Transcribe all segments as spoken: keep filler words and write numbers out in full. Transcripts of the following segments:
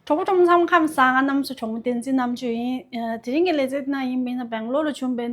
གྲོགས་པོ་གྲོགས་མོ་ཚང་མ་ཁམས་བཟང་། ང་རྣམ་ཚོ་གྲོགས་མོ་བསྟན་འཛིན་རྣམ་དཔྱོད་ཡིན། ཨ། དེ་རིང་གི་ལེ་ཚན་ནང་ཡིན་པ་ཡིན་ན་སྦེང་ལོར་ལ་བྱུང་བའི་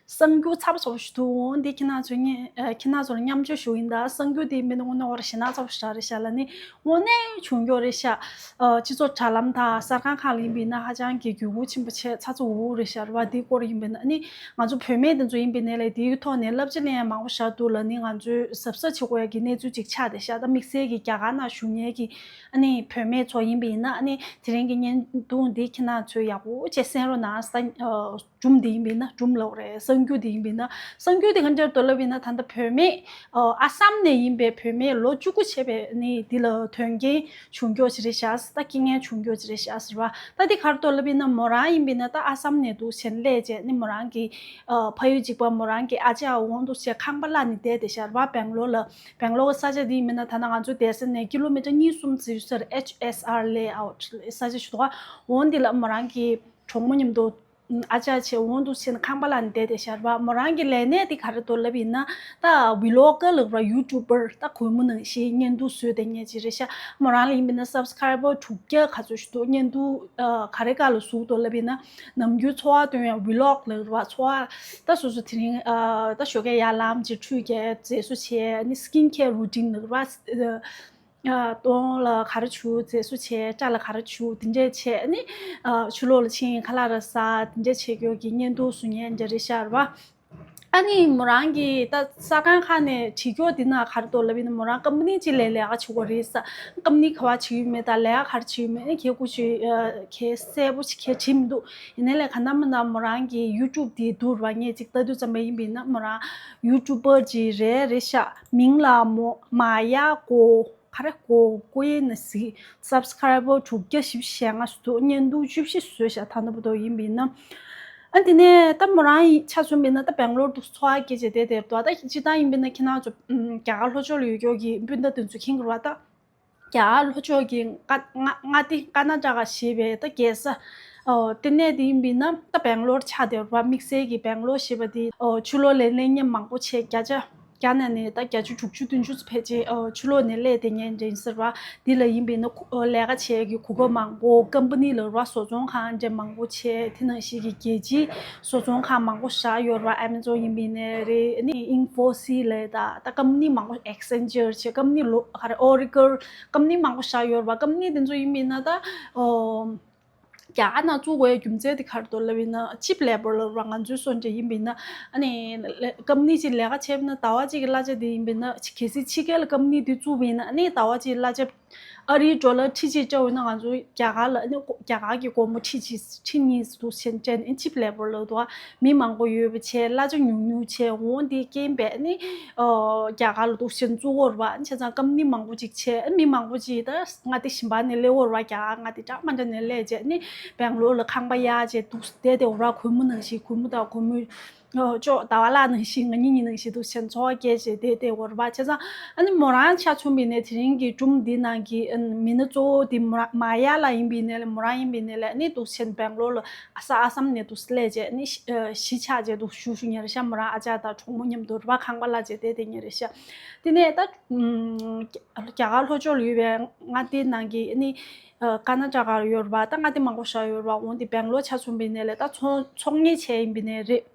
གསར་འགྱུར་ཚ་པོ་ཚ་པོ་ཞིག་འདུག་འོ་འདི་ཁྱེད་རྣམ་ཚོ་ཉན། ཨ། ཁྱེད་རྣམ་ཚོ་ལ་མཉམ་སྤྱོད་ཞུ་ཡིན། ད་གསར་འགྱུར་དེ་ཡིན་པ་ཡིན་ན་དངོས་གནས་ཁོ་རང་ཞེད་སྣང་ཚ་པོ་ཞིག་རེད་ཤག་ལབ་ནི་དངོས་གནས་བྱུང་རྒྱུ་རེད་ཤག་ཨ། སྤྱི་ཚོགས་དྲ་ལམ་དང་གསར་ཁང་ཁག་ལ་ཡིན་པ་ཡིན་ན་ཧ་ཅང་གི་འགྱུར་ཁུག་ཆེན་པོ་བྱས་ཚ་ཚ་འུར་འུར་རེད་ཤག་རེད་པ། འདིའི་སྐོར་ཡིན་པ་ཡིན་ན་ཨ་ནི་ང་ཚོ་བུད་མེད་དེ་ཚོ་ཡིན་པ་ཡིན་ན་ལས་དེའི་ཐོག་ནས་བསླབ་བྱ་ལེན་ཡ་མང་པོ་ཞིག་འདུག་ལབ་ནི་ང་ཚོས་གཟབ་གཟབ་བྱེད་དགོས་ཡ་གི་གནས་ཚུལ་ཅིག་ཆགས་བསྡད་ཤག་ད་དམིགས་བསལ་གྱི་རྒྱ་གར་ནང་བཞུགས་མཁན་གྱི་ཨ་ནི་བུད་མེད་ཚོ་ཡིན་པ་ཡིན་ན་ཨ་ནི་དེ་རིང་གི་བརྙན་ཐུང་འདི་ཁྱེད་རྣམ་ཚོས་ཡག་པོ་བྱས་གསན་རོགས་གནང་། ས། ཨ། སྒྲུང་འདི་ཡིན་པ་ཡིན་ན། སྒྲུང་ལབ་རེད། གསར་འགྱུར་འདི་ཡིན་པ་ཡིན་ན། གསར་འགྱུར་འདི་ག་འདྲ་འདུག་ལབ་ཡིན་ན་ད་ལྟ་བུད་མེད། ཨ། ཨ་སམ་ནས་ཡིན་པའི་བུད་མེད་ལོ་བཅུ་དགུ་བྱས་པའི་ནི་འདི་ལ་དོན་རྐྱེན་བྱུང་རྒྱུ་ཅིག་རེད་ཤག་ད་རྐྱེན་ངན་བྱུང་རྒྱུ་ཅིག་རེད་ཤག་ཟེར་བ། ད་འདི་ག་རེ་འདུག་ལབ་ཡིན་ན་མོ་རང་ཡིན་པ་ཡིན་ན་ད་ཨ་སམ་ནས་འདུག་བྱས་ནས་སླེབས་བྱས་ནི་མོ་རང་གི། ཨ། ཕ་ཡུལ་གཅིག་པ་མོ་རང་གི་ཨ་ཅག་འོང་འདུག་བྱས་ཁང་པ་གླ་ནས་བསྡད་བསྡད་ཤག་རེད་པ། སྦེང་ལོར་ལ། སྦེང་ལོར་གི་ས་ཆ་འདི་ཡིན་པ་ཡིན་ན་ད་ལྟ་ང་ཚོ་བསྡད་ས་ནས་ཀི་ལོ་མི་ཊར་གཉིས་གསུམ་ཙམ་ཡོད་ས་རེད། ཨེཆ་ཨེས་ཨར་layout ས་ཆ་ཞིག་འདུག་འོ་འདི་ལ་མོ་རང་གི་གྲོགས་མོ་མཉམ་དུ། ཨ་ཅག་བྱས་འོང་འདུག་བྱས་ནས་ཁང་པ་གླ་ནས་བསྡད་བསྡད་ཤག་རེད་པ། མོ་རང་གི་ལས་གནས་དེ་ག་རེ་འདུག་ལབ་ཡིན་ན་ད་ཝི་ལོག་ག་ལབ་ར། ཡུ་ཊུབ་པར། ད་གུས་མོ་ནང་བཞིན་བརྙན་ཐུང་བཟོས་བསྡད་མཁན་ཅིག་རེད་ཤག་མོ་རང་ལ་ཡིན་པ་ཡིན་ན་སབ་སི་ཀ་རའི་བར་དྲུག་བརྒྱ་ག་ཚོད་ཞིག་འདུག་བརྙན་ཐུང་། ཨ། ག་རེ་ག་ལ་བཟོ་གི་འདུག་ལབ་ཡིན་ན་ནམ་རྒྱུན་འཚོ་བ་སྟོན་ཡ་ཝི་ལོག་ལབ་ར། འཚོ་བ་ད་སོ་སོ་དེ་རིང་། ཨ། ད་ཞོགས་ཀས་ཡར་ལངས་བྱས་ཁྲུས་བྱས་མཛེས་བཟོ་བྱས་ནི་སི་ཀིན་ཁེར་རུ་ཊིན་ལབ་ར། ཨ། གདོང་ལ་ག་རེ་བྱུག་མཛེས་བཟོ་བྱས། སྐྲ་ལ་ག་རེ་བྱུག་དེ་འདྲས་བྱས་ནི། ཨ། ཕྱི་ལོགས་ལ་ཕྱིན་ཁ་ལག་ར་ཟ་དེ་འདྲས་བྱེད་རྒྱུ་གི་བརྙན་ཐུང་བཟོ་མཁན་འདྲ་རེད་ཤག་རེད་པ། ཨ་ནི་མོ་རང་གིས་ད་གསར་ཁང་ཁག་ནས་བྲིས་རྒྱུ་འདི་ན་ག་རེ་འདུག་ལབ་ཡིན་ན་མོ་རང་ཀམ་པ་ནི་གཅིག་ལ་ལས་ཀ་བྱེད་དགོས་རེད་ས། ཀམ་པ་ནི་ག་པར་བྱེད་ཀྱི་ཡོད་མེད་དང་ལས་ཀ་ག་རེ་བྱེད་ཀྱི་ཡོད་མེད་ཨ་ནི་ཁྱེད་སྐུ་མཁྱེན། ཨ། ཁྱེད་གསལ་པོ་ཞིག་ཁྱེད་བྲིས་མི་འདུག་ཡིན་ནའི་ལས་ག་ན་མ་ན་མོ་རང་གི་ཡུ་ཊུབ་དེ་འདུག་ར། ངས་ཅིག་ལྟ་དུས་ཙམ་པ་ཡིན་པ་ཡིན་ན་མོ་རང་ཡུ་ཊུབ་པར་ཅིག་རེད་རེད་ཤག་མིང་ལ་མོ་མ་ཡ་ཀོ། ག་རེ་ཀོ་ཀོ་ཡེ་ན་ཟི། སབ་སི་ཀ་རའི་བར་དྲུག་བརྒྱ་བཞི་བཅུ་ཞེ་ལྔ་ཞིག་འདུག་བརྙན་ཐུང་བཅུ་བཞི་བཟོས་ཤག་ད་ལྟ་བར་དུ་ཡིན་པ་ཡིན་ན། ཨ། དེ་ནས་ད་མོ་རང་ཡི་ཆ་མཚོན་པ་ཡིན་ན་ད་སྦེང་ལོར་དུ་འཚོ་བ་སྐྱེལ་བྱས་བསྡད་བསྡད་འདུག་ད་སྤྱིར་བཏང་ཡིན་པ་ཡིན་ན་ཁྱེད་རང་ཚོ། ཨམ། རྒྱ་གར་ལྷོ་ཕྱོགས་ལ་ཡོད་རྒྱུ་གི་སྤུན་ཟླ་དེ་ཚོ་མཁྱེན་གྱི་རེད་པ། ད་རྒྱ་གར་ལྷོ་ཕྱོགས་ཀྱི་མངའ་མངའ་མངའ་སྡེ་ཀར་ན་ཊ་ཀ་ཞེས་པའི་ད་རྒྱལ་ས། ཨོ། ལྟེ་གནས་དེ་ཡིན་པ་ཡིན་ན་ད་སྦེང་ལོར་ཆགས་བསྡད་ཡོད་རེད་པ། དམིགས་བསལ་གྱི་སྦེང་ལོར་ཞེས་པ་དེ། ཨོ། ཕྱི་ལོགས་ལ་གླེང་མཁན་མང་པོ་བྱས། བརྒྱ་ཆ། རྒྱ་ནག་ནས་ད་བརྒྱ་ཆ་དྲུག་ཅུ་བདུན་ཅུ་ཙམ་ཕལ་ཆེར། ཨོ། ཕྱི་ལོགས་ནས་སླེབས་བསྡད་མཁན་འདྲ་ཡིན་ཟེར་བ། འདི་ལ་ཡིན་པ་ཡིན་ན་ཁོ། ཨོ། ལས་ཀ་བྱེད་ཀྱི་གོ་སྐབས་མང་པོ། ཀམ་པ་ནི་ལ་ར་བཟོ་ཚོང་ཁང་འདྲ་མང་པོ་བྱས། དེ་ནང་བཞིན་གྱི་རྒྱལ་སྤྱིའི་བཟོ་ཚོང་ཁང་མང་པོ་བཞག་ཡོད་རེད་པ། ཨེ་མེ་ཛོན་ཡིན་པ་ཡིན་ནའི་རེད། ཨ་ནི་ཨིན་ཧྥོ་སི་ལབ་ད་ད་ཀམ་པ་ནི་མང་པོ། ཨེག་སེན་ཅར་བྱས། ཀམ་པ་ནི་ལོ་ག་རེ། ཨོ་རེ་ཀལ། ཀམ་པ་ནི་མང་པོ་བཞག་ཡོད་རེད་པ། ཀམ་པ་ནི་དེ་ཚོ་ཡིན་པ་ཡིན་ན་ད། ཨོ། རྒྱ་གར་ནང་བཙུགས་དགོས་རྒྱུ་མཚན་དེ་ག་རེ་འདུག་ལབ་ཡིན་ན་ཆིབ་ལེ་བར་ལབ་ར། ང་ཚོའི་སོ་འདྲ་ཡིན་པ་ཡིན་ན་ཨ་ནི་ཀམ་པ་ནི་ཅིག་ལས་ཀ་བྱས་པ་ཡིན་ན་ཟླ་བ་གཅིག་གི་གླ་ཆ་དེ་ཡིན་པ་ཡིན་ན་གལ་སྲིད་ཕྱི་རྒྱལ་ལ་ཀམ་པ་ནི་དེ་བཙུགས་པ་ཡིན་ན་ཨ་ནི་ཟླ་བ་གཅིག་གི་གླ་ཆ་ཨ་རིའི་ཌོ་ལར་ཁྲི་གཅིག་སྤྲད་འོ་ན་ང་ཚོ་རྒྱ་གར་ལ་ཨ་ནི་རྒྱ་གར་གྱི་སྒོར་མོ་ཁྲི་གཅིག་ཁྲི་གཉིས་འདུག་སེ་སྤྲད་ནས་ཆིབ་ལེ་བར་ལབ་འདུག་མི་མང་པོ་ཡོད་པ་བྱས། གླ་ཆ་ཉུང་ཉུང་བྱས། འོ་འདི་རྐྱེན་པས་ནི། ཨོ། རྒྱ་གར་ལ་འདུག་སེ་བཙུགས་ཡོད་རེད་པ། བྱས་ཙང་ཀམ་པ་ནི་མང་པོ་ཅིག་བྱས། མི་མང་པོ་ཅིག་ད་མངའ་སྡེ་གཞན་པ་ནས་སླེབས་ཡོད་རེད་པ། རྒྱ་གར་མངའ་སྡེ་འདྲ་མི་འདྲ་ནས་སླེབས་བྱས་ནི་སྦེང་ལོར་ལ་ཁང་པ་གཡར་བྱས་འདུག་སེ་བསྡད་བསྡད་ཡོད་རེད་པ། གུས་མོ་ནང་བཞིན། གུས་མོ་དང་གུས་མོའི། ཨོ། ཅོག་ཟླ་བ་ལགས་ནང་བཞིན། ང་གཉིས་གཉིས་ནང་བཞིན་འདུག་སེ་འཚོ་བ་སྐྱེལ་བྱས་བསྡད་བསྡད་ཡོད་རེད་པ། བྱས་ཙང་ཨ་ནི་མོ་རང་ཆ་མཚོན་པ་ཡིན་ནའི་དེ་རིང་གི་སྒྲུང་འདི་ནང་གི་མི་སྣ་གཙོ་བོ་འདི་མོ་རང་མ་ཡ་ལགས་ཡིན་པ་ཡིན་ནའི་ལས། མོ་རང་ཡིན་པ་ཡིན་ནའི་ལས་ཨ་ནི་འདུག་སེ་སྦེང་ལོར་ལ། ཨ་ས། ཨ་སམ་ནས་འདུག་སེ་སླེབས་བྱས་ནི་གཞིས་ཆགས་བྱས་འདུག་བཞུགས་བཞུགས་མཁན་རེད་ཤག་མོ་རང་ཨ་ཅག་དང་གྲོགས་མོ་མཉམ་དུ་རེད་པ། ཁང་པ་གླ་བྱས་བསྡད་བསྡད་མཁན་རེད་ཤག་དེ་ནས་ད། ཨམ། རྒྱ་གར་ལྷོ་ཕྱོགས་ལ་ཡོད་པའི་མངའ་སྡེ་ནང་གི་ཨ་ནི། ཨ། ཀར་ན་ཊ་ཀ་ཡོད་རེད་པ། ད་མངའ་སྡེ་མང་པོ་ཞིག་ཡོད་རེད་པ། འོ་འདི་སྦེང་ལོར་ཆ་མཚོན་པ་ཡིན་ནའི་ལས་ད་ཚོང་ཚོང་གཉེར་བྱས་ཡིན་པ་ཡིན་ནའི་རེད།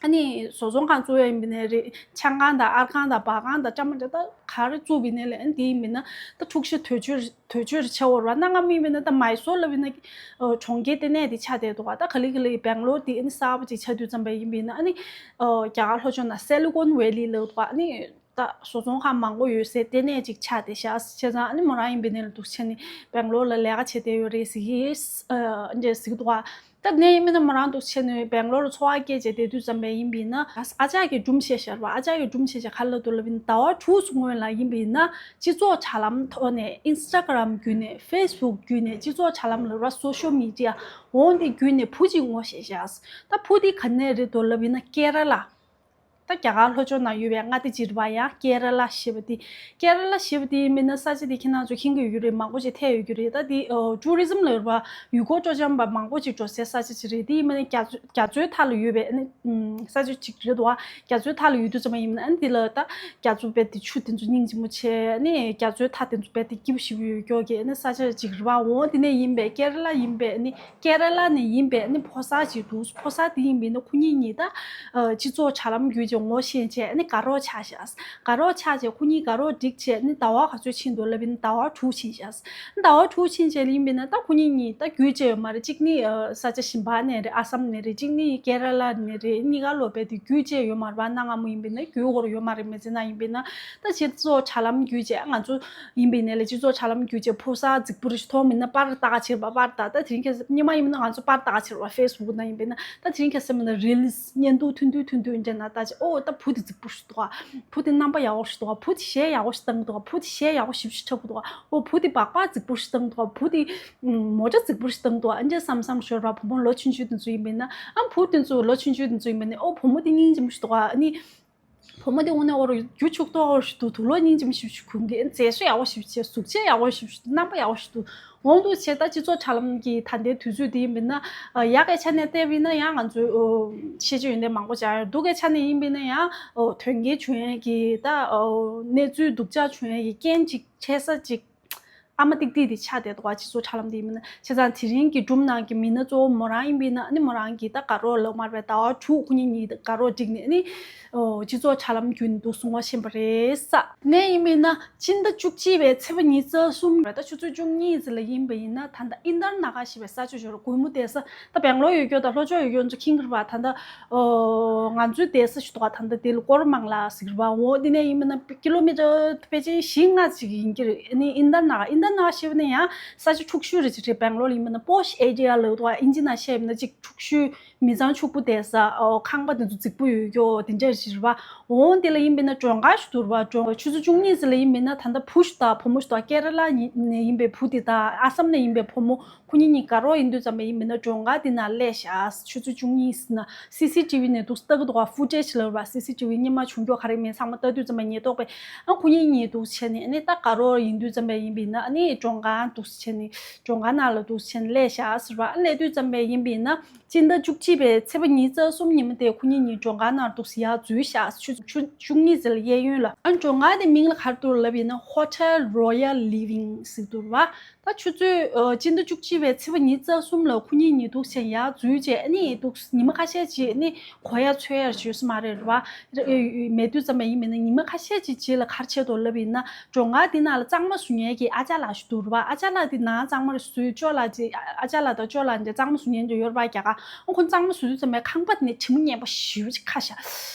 ཨ་ནི་བཟོ་ཚོང་ཁང་བཙུགས་ཡ་ཡིན་པ་ཡིན་ནའི་རེད། ཆང་ཁང་དང་། ཨར་ཁང་དང་། སྦར་ཁང་དང་། འདྲ་མི་འདྲ་ད་ག་རེ་བཙུགས་པ་ཡིན་ནའི་ལས་ཨ་ནི་དེ་ཡིན་པ་ཡིན་ན་ད་འཁྲུག་ཆ་དོད་ཆོད་དོད་ཆོད་རེ་ཆགས་ཡོད་རེད་པ། གནའ་སྔ་མོ་ཡིན་པ་ཡིན་ན་ད་མའི་སོར་ལབ་ཡིན་ན། ཨོ། གྲོང་ཁྱེར་ལྟེ་གནས་དེ་ཆགས་བསྡད་འདུག་ག་ད་ག་ལེ་ག་ལེ་སྦེང་ལོར་དེ་ཨ་ནི་གསར་པ་ཅིག་ཆགས་དུས་ཙམ་པ་ཡིན་པ་ཡིན་ན་ཨ་ནི། ཨོ། རྒྱ་གར་ལྷོ་ཕྱོགས་ནང་སི་ལི་ཀོན་ཝེ་ལི་ལབ་འདུག་ག་ཨ་ནི། ད་བཟོ་ཚོང་ཁང་མང་པོ་ཡོད་སའི་ལྟེ་གནས་ཅིག་ཆགས་བསྡད་ཤག་བྱས་ཙང་ཨ་ནི་མོ་རང་ཡིན་པ་ཡིན་ནའི་ལས་འདུག་སེ་བྱས་ནས་སྦེང་ལོར་ལ་ལས་ཀ་བྱས་བསྡད་ཡོད་རེད་ཟེར་གྱི། ཨ། འདྲ་ཟེར་གྱི་འདུག་ག་ད་ནས་ཡིན་པ་ཡིན་ན་མོ་རང་འདུག་སེ་བྱས་ནས་སྦེང་ལོར་ལ་འཚོ་བ་སྐྱེལ་བྱས་བསྡད་དུས་ཙམ་པ་ཡིན་པ་ཡིན་ན། ཨ་ཅག་གིས་སྒྲུང་བཤད་བཞག་རེད་པ། ཨ་ཅག་གིས་སྒྲུང་བཤད་བྱས་ག་རེ་ལབ་འདུག་ལབ་ཡིན་ན། ཟླ་བ་དྲུག་ཙམ་སྔོན་ལ་ཡིན་པ་ཡིན་ན་སྤྱི་ཚོགས་དྲ་ལམ་ཐོག་ནས། ཨིན་སི་ཊ་གྷི་རམ་བརྒྱུད་ནས། ཕེ་སི་བུག་བརྒྱུད་ནས། སྤྱི་ཚོགས་དྲ་ལམ་ལབ་ར། སོ་ཤལ་མི་ཌི་ཡ་འོ་འདི་བརྒྱུད་ནས་བུ་གཅིག་ངོ་ཤེས་བཞག་ད་བུ་འདི་ག་ནས་རེད་འདུག་ལབ་ཡིན་ན་ཀེ་ར་ལ། ད་ རྒྱ་གར་ལྷོ་ཕྱོགས་ན་ཡོད་པའི་མངའ་སྡེ་ཅིག་རེད་པ། ཡང་ཀེ་ར་ལ་ཞེས་པ་དེ། ཀེ་ར་ལ་ཞེས་པ་དེ་ཡིན་པ་ན་ས་ཆ་དེ་ཁྱེད་རང་ཚོ་མཁྱེན་གྱི་ཡོད་ཀྱི་རེད། མང་པོ་ཅིག་ཐད་ཡོད་ཀྱི་རེད། ད་དེ་ཨོ་ཊུ་རི་ཛམ་ལ་ཡོད་པ་ཡུལ་སྐོར་སྤྲོ་འཆམ་པ་མང་པོ་ཅིག་འགྲོ་སའི་ས་ཆ་ཅིག་རེད། དེ་ཡིན་པ་ན་རྒྱ་མཚོ་རྒྱ་མཚོའི་མཐའ་ལ་ཡོད་པའི་ཨ་ནི་ས་ཆ་ཅིག་རེད་འདུག་བ། རྒྱ་མཚོའི་མཐའ་ལ་ཡོད་དུས་ཙམ་པ་ཡིན་པ་ན་ཨ་ནི་དེ་ལ་ད་རྒྱ་མཚོ་དཔེ་དེ་ཆུ་དེ་ཚོ་སྙིང་རྗེ་མོ་བྱས། ཨ་ནི་རྒྱ་མཚོའི་མཐའ་དེ་ཚོ་དཔེ་དེ་སྐྱིད་པོ་ཞེ་པོ་ཡོད་ཀྱོག་གི་ཨ་ནི་ས་ཆ་ཅིག་རེད་བ། འོ་དེ་ནས་ཡིན་པའི་ཀེ་ར་ལ་ཡིན་པའི་ཨ་ནི། ཀེ་ར་ལ་ནས་ཡིན་པའི་ནི་ཕོ་གསར་ཅིག་འདུག་ཕོ་གསར་དེ་ཡིན་པའི་ནི་ཁོ་གཉིས་གཉིས་ད་ཨ་སྤྱི་ཚོགས་དྲ་ལམ་བརྒྱུད་བྱས་ངོ་ཤེས་བྱས་ནི་དགའ་རོགས་ཆགས་ཤག་དགའ་རོགས་ཆགས་བྱས་ཁོ་གཉིས་དགའ་རོགས་བསྒྲིགས་བྱས་ནི་ཟླ་བ་ག་ཚོད་ཕྱིན་འདུག་ལབ་ཡིན་ན་ཟླ་བ་དྲུག་ཕྱིན་ཤག་ཟླ་བ་དྲུག་ཕྱིན་བྱས་ཡིན་པའི་ན་ད་ཁོ་གཉིས་གཉིས་ད་རྒྱུས་བཅས་ཡོད་མ་རེད། གཅིག་ནི་ཨ་ས་ཆ་གཞན་པ་ནས་རེད། ཨ་སམ་ནས་རེད། གཅིག་ནི་ཀེ་ར་ལ་ནས་རེད། གཉིས་ཀ་ལོ་པའི་དེ་རྒྱུས་བཅས་ཡོད་མ་རེད་པ། གནའ་སྔ་མོ་ཡིན་པའི་ན་རྒྱུས་ཧོར་ཡོད་མ་རེད། མི་ཚེ་ན་ཡིན་པའི་ན་ད་སྤྱི་ཚོགས་དྲ་ལམ་བརྒྱུད་བྱས་ང་ཚོ་ཡིན་པའི་ནས་ལས་སྤྱི་ཚོགས་དྲ་ལམ་བརྒྱུད་བྱས་ཕོ་གསར་རྫིག་པོ་རེ་ཞིག་མཐོང་མིན་ན་པར་ལྟ་ག་བྱེད་པ། པར་ལྟ་ད་དེ་རིང་ཁ་སང་སྔོན་མ་ཡིན་ན་ང་ཚོ་པར་ལྟ་ག་བྱེད་པ། ཕེ་སི་བུག་ན་ཡིན་པའི་ན་ད་དེ་རིང་ཁ་སང་མིན་ན་རི་ལིས་བརྙན་ཐུང་ཐུང་ཐུང་ཐུང་ཐུང་འདྲ་ན་ལྟ་ཅི། ཨོ་ད་བུ་དེ་རྫིག་པོ་ཞིག་འདུག་ག་བུ་དེ་རྣམ་པ་ཡག་པོ་ཞིག་འདུག་ག་བུ་དེ་གཞས་ཡག་པོ་ཞིག་བཏང་འདུག་ག་བུ་དེ་གཞས་ཡག་པོ་ཞིབ་ཞིབ་འཁྲབ་གི་འདུག་ག་ཨོ་བུ་དེ་སྦག་སྦག་རྫིག་པོ་ཞིག་བཏང་འདུག་ག་བུ་དེ་མོ་ཊ་རྫིག་པོ་ཞིག་བཏང་འདུག་ག་ཨ་འདྲ་བསམ་བསམ་ཞོར་བ་བུ་མོ་ལོ་ཆུང་ཆུང་དེ་ཚོ་ཡིན་པའི་ན། ཨ་བུ་དེ་ཚོ་ལོ་ཆུང་ཆུང་དེ་ཚོ་ཡིན་པའི་ན་ཨོ་བུ་མོ་དེ་སྙིང་རྗེ་མོ་ཞིག་འདུག་ག་ཨ་ནི། བུ་མོ་དེ་དངོས་གནས་ཨོ་རོ་རྒྱུ་ཕྱུག་ཏོག་ཞིག་འདུག་དུག་ལོག་སྙིང་རྗེ་མོ་ཞིག་ཞིག་གོན་གི་མཛེས་བཟོ་ཡག་པོ་ཞིག་བྱས། གཟུགས་བྱད་ཡག་པོ་ཞིག་རྣམ་པ་ཡག་པོ་ཞིག་འདུག་འོང་འདུག་བྱས། ད་སྤྱི་ཚོགས་དྲ་ལམ་གྱི་ད་ལྟའི་དུས་ཚོད་དེ་ཡིན་པས་ན་ཡག་གི་ཆ་ནས་བལྟས་པས་ན་ཡང་ང་ཚོའི་ཤེས་བྱ་ཡོན་ཏན་མང་པོ་སྦྱར་ཡོད། སྡུག་གི་ཆ་ནས་ཡིན་པས་ན་ཡང་དོན་རྐྱེན་བྱུང་ཡས་ཀྱི་ད་གནས་ཚུལ་སྡུག་ཅག་བྱུང་ཡས་ཀྱི་རྐྱེན་ཅིག་འཕྲད་ས་ཅིག་ཨ་མ་ཏིག་ཏིག་དེ་ཆགས་བསྡད་འདུག་ག་སྤྱི་ཚོགས་དྲ་ལམ་དེ་ཡིན་པས་ན། བྱས་ཙང་དེ་རིང་གི་སྒྲུང་ནང་གི་མི་སྣ་གཙོ་བོ་མོ་རང་ཡིན་པས་ན། ཨ་ནི་མོ་རང་གིས་ད་དགའ་རོགས་ལབ་མ་རེད་པས། ཟླ་བ་དྲུག་ཁོ་གཉིས་གཉིས་དགའ་རོགས་བསྒྲིགས་ནས་ཨ་ནི་ཨོ་སྤྱི་ཚོགས་དྲ་ལམ་བརྒྱུད་ནས་འདུག་སེ་ངོ་ཤེས་པ་རེད་ས། དེ་ནས་ཡིན་པས་ན་སྤྱི་ཟླ་བཅུ་གཅིག་པའི་ཚེས་པ་ཉི་ཤུ་རྩ་གསུམ་རེད། ད་ཆུ་ཚོད་བཅུ་གཉིས་ཙམ་ལ་ཡིན་པ་ཡིན་ན་ད་ལྟ་ཨིན་ཏར་ན་ག་ཞེས་པའི་ས་ཆ་ཞིག་ཡོད་རེད། གུས་མོ་བསྡད་ས། ད་སྦེང་ལོར་ཡོད་རྒྱུ་དང་ལྷོ་ཕྱོགས་ཡོད་རྒྱུ་ཚོ་མཁྱེན་གྱི་རེད་པ། ད་ལྟ་ཨོ་ང་ཚོའི་བསྡད་ས་ཞིག་འདུག་ག་ད་ལྟ་དེ་ལ་ཀོར་མང་ལ་ཟེར་གྱི་རེད་པ། འོ་དེ་ནས་ཡིན་པ་ན་ཀི་ལོ་མི་ཊར་ཕལ་ཆེར་བཞི་ལྔ་ཅིག་ཡིན་གྱི་རེད། ཨ་ནི་ཨིན་ཏར་ན་ག་ཨིན་ཏར་ན་ག་ཞེས་པ་ནི་ཡང་ས་ཆ་འཁྲུག་ཤོས་རེད་ཅིག་རེད། སྦེང་ལོར་ཡིན་པ་ན་པོཤ་ཨེ་རི་ཡ་ལབ་འདུག་ག་ཨིན་ཇི་ནང་བཤད་ཡིན་ན་ཅིག་འཁྲུག་ཤོས། མི་ཚང་ཕྱུག་པོ་བསྡད་ས། ཨོ་ཁང་པ་དེ་ཚོ་རྫིག་པོ་ཡོད་རྒྱུ་དེ་འདྲ་ཞིག་རེད་པ། འོ་དེ་ལ་ཡིན་པས་ན་མགྲོན་ཁང་ཞིག་འདུག་རེད་པ། མགྲོན་ཆུ་ཚོད་བཅུ་གཉིས་ཙམ་ལ་ཡིན་པས་ན་ད་ལྟ་བུ་ཞིག་དང་བུ་མོ་ཞིག་དང་། ཀེ་ར་ལ་ནས་ཡིན་པའི་བུ་དེ་དང་ཨ་སམ་ནས་ཡིན་པའི་བུ་མོ་ཁོ་གཉིས་གཉིས་དགའ་རོགས་ཡིན་དུས་ཙམ་པ་ཡིན་པས་ན་མགྲོན་ཁང་དེ་ནང་སླེབས་ཤག་ཆུ་ཚོད་བཅུ་གཉིས་ཟིན་ན་སི་སི་ཊི་ཝི་ནས་འདུག་སེ་ལྟ་གི་འདུག་ག་ཕུ་ཊེཇ་ལབ་པ། སི་སི་ཊི་ཝི་སྔོན་མ་བྱུང་རྒྱུ་ག་རེ་མིན་ཚང་མ་ལྟ་དུས་ཙམ་པ་ཉེན་རྟོག་པས་ཨ་ཁོ་གཉིས་གཉིས་འདུག་སེ་བྱས་ནས་ཨ་ནི་ད་དགའ་རོགས་ཡིན་དུས་ཙམ་པ་ཡིན་པས་ན་ཨ་ནི་མགྲོན་ཁང་འདུག་སེ་བྱས་ནས་མགྲོན་ཁང་ནང་ལ་འདུག་སེ་བྱས་ནས་སླེབས་ཤག་ཟེར་བ། ཨ་སླེབས་དུས་ཙམ་པ་ཡིན་པས་ན། སྤྱི་ཟླ་བཅུ་གཅིག་པའི་ཚེས་པ་ཉི་ཤུ་རྩ་གསུམ་ཉིན་མོ་དེ་ཁོ་གཉིས་གཉིས་མགྲོན་ཁང་ནང་འདུག་སེ་ཡར་འཛུལ་ཤག་ཆུ་ཚོད་བཅུ་གཉིས་ཙམ་ལ་གཡས་གཡོན་ལ། ཨ་མགྲོན་ཁང་དེ་མིང་ལ་ག་རེ་འདུག་ལབ་ཡིན་ན་Hotel Royal Living ཟེར་འདུག་རེད་པ། ད་ཆུ་ཚོད་ཨ་སྤྱི་ཟླ་བཅུ་གཅིག་པའི་ཚེས་པ་ཉི་ཤུ་རྩ་གསུམ་ལ་ཁོ་གཉིས་གཉིས་འདུག་སེ་ཡར་འཛུལ་རྗེས་ཨ་ནི་འདུག་ཉི་མ་ཁ་ཤས་ཅིག་ཨ་ནི་གོ་ཡ་འཚོལ་ཡ་ཡོད་ས་མ་རེད་རེད་པ། མེད་དུས་ཙམ་པ་ཡིན་པས་ན་ཉི་མ་ཁ་ཤས་ཅིག་རྗེས་ལ་ག་རེ་བྱས་འདུག་ལབ་ཡིན་ན། མགྲོན་ཁང་དེ་ནང་ལ་གཙང་མ་བཟོ་མཁན་གྱི་ཨ་ཅག་ལགས་ཤིག་འདུག་རེད་པ། ཨ་ཅག་ལགས་དེ་ནང་གཙང་མ་རེ་བཟོས། ཅོ་ལགས་ཅིག་ཨ་ཅག་ལགས་དང་ཅོ་ལགས་འདྲ་གཙང་མ་བཟོ་མཁན་འདྲ་ཡོད་རེད་པ། རྒྱ་གར་ཨ་ཁོ་གཙང་མ་བཟོ་དུས་ཙམ་པའི་ཁང་པ་དེ་ནས་དྲི་མ་ངན་པ་ཞེ་པོ་ཅིག་ཁ་ཤག་